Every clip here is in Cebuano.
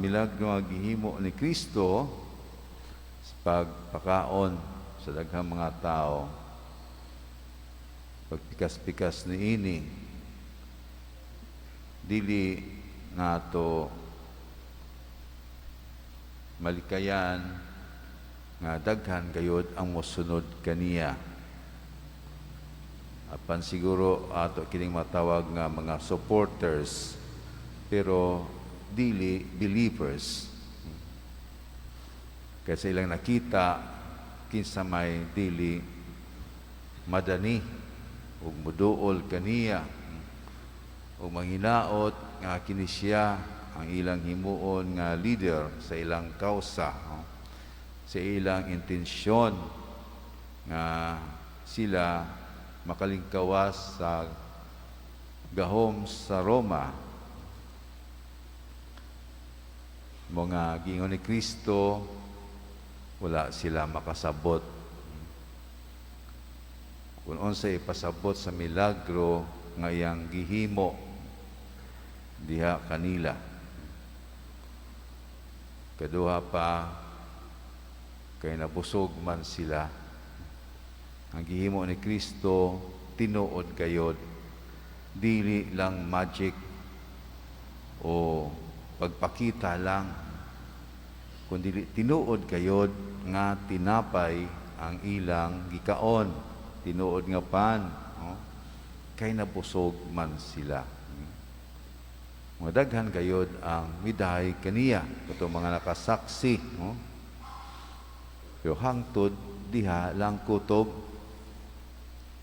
Milagro nga gihimo ni Kristo sa pagpakaon sa daghang mga tao, pagpikas-pikas niini, dili nato malikayan nga daghan gayod ang mosunod kaniya. Apan siguro ato kining matawag nga mga supporters, pero dili believers. Kay sa ilang nakita, kinsa may dili madani ug muduol kaniya ug manghinaot nga kini siya ang ilang himuon nga leader sa ilang kausa, no? Sa ilang intensyon nga sila makalingkawas sa gahom sa Roma. Mga giingon ni Kristo, wala sila makasabot kung unsa ipasabot sa milagro nga iyang gihimo diha kanila. Kaduha pa, kay nabusog man sila. Ang gihimo ni Kristo tinuod gayod, dili lang magic o pagpakita lang, kundi tinuod gayod nga tinapay ang ilang gikaon, tinuod nga pan, no? Kay nabusog man sila. Mga daghan gayod ang midahay kaniya, katong mga nakasaksi, no? Pero hangtod diha lang kutob,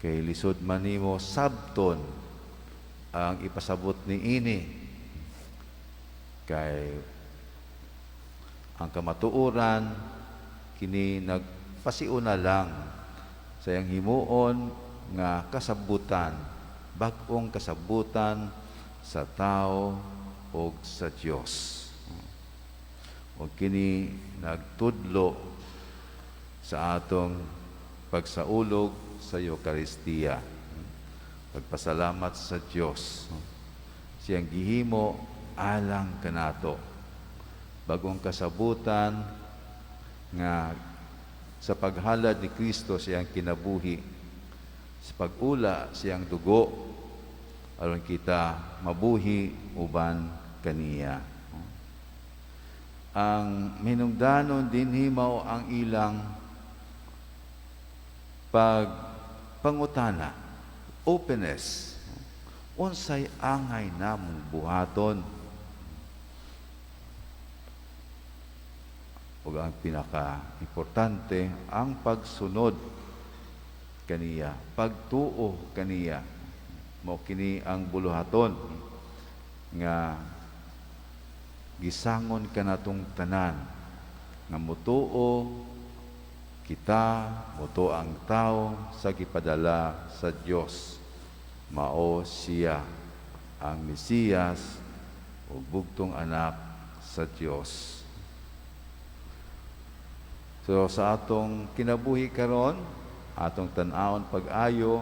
kay lisod man nimo sabton ang ipasabot niini, kay ang kamatuoran kini nagpasiuna lang sa iyang himuon nga kasabutan, bag-ong kasabutan sa tao o sa Dios. O kini nagtudlo sa atong pagsaulog sa Eukaristiya. Pagpasalamat sa Dios. Siyang gihimo alang kanato. Bagong kasabutan nga sa paghalad ni Kristo siyang kinabuhi, sa pag-ula siyang dugo, aron kita mabuhi uban kaniya. Ang minungdanon dinhi mao ang ilang pagpangutana, openness. Unsay angay namong buhaton? Ug ang pinaka-importante, ang pagsunod kaniya, pagtuo kaniya. Mao kini ang buluhaton nga gisangon kanatong tanan nga mutuo kita, mutuo ang tao sa gipadala sa Dios. Mao siya ang Mesiyas o bugtong anak sa Dios. So sa atong kinabuhi karon, atong tan-awon pag-ayo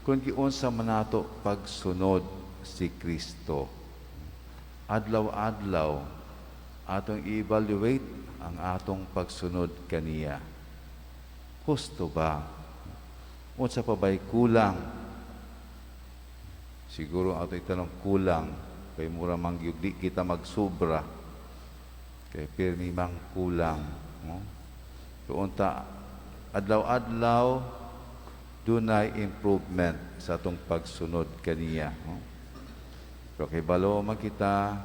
kung giunsa man nato pagsunod si Kristo. Adlaw-adlaw atong i-evaluate ang atong pagsunod kaniya. Husto ba? Unsa pa ba'y kulang? Siguro ato itanong kulang kay mura man gyud di kita magsubra. Kay pirmi mang kulang, no? So unta adlaw-adlaw dunay improvement sa atong pagsunod kaniya, no? Pero kay balo man kita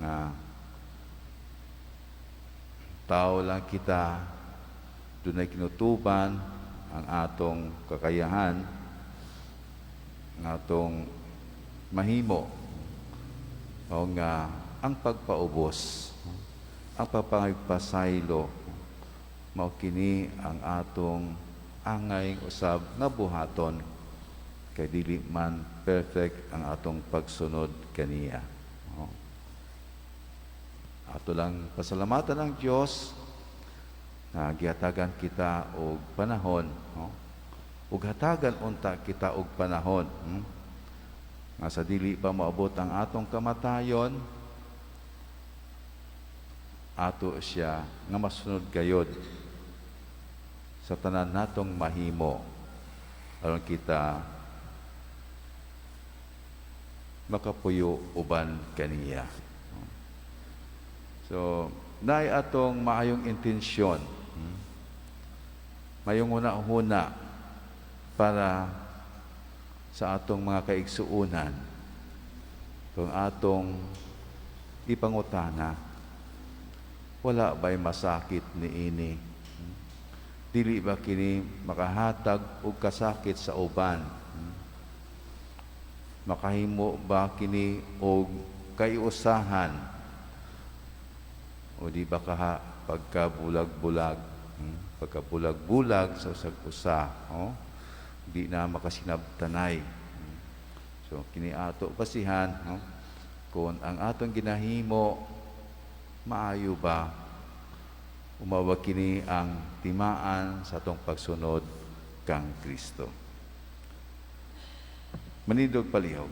nga tao lang kita, dunay kinutuban ang atong kakayahan, ang atong mahimo o nga ang pagpaubos, ang pagpasaylo, mao kini ang atong angay usab nga buhaton kay dili man perfect ang atong pagsunod kaniya. No? Ato lang pasalamatan ang Dios nga gihatagan kita og panahon, no? Ug hatagan unta kita og panahon, Nga sa dili pa moabot ang atong kamatayon. Ato siya nga masunod gayod sa tanan natong mahimo aron kita makapuyo uban kaniya. So, naay atong maayong intensyon, Mayong huna-huna para sa atong mga kaigsuunan. Kung atong ipangutana, wala ba'y masakit niini? Dili ba kini makahatag og kasakit sa uban? Makahimo ba kini og kaiusahan? O di ba kaha pagkabulag-bulag, Pagkabulag-bulag sa usag usa, oh? Di na makasinabtanay. So kini ato basihan, no? Kung ang atong ginahimo maayo ba, mao ba kini ang timaan sa atong pagsunod kang Kristo. Manindog palihog.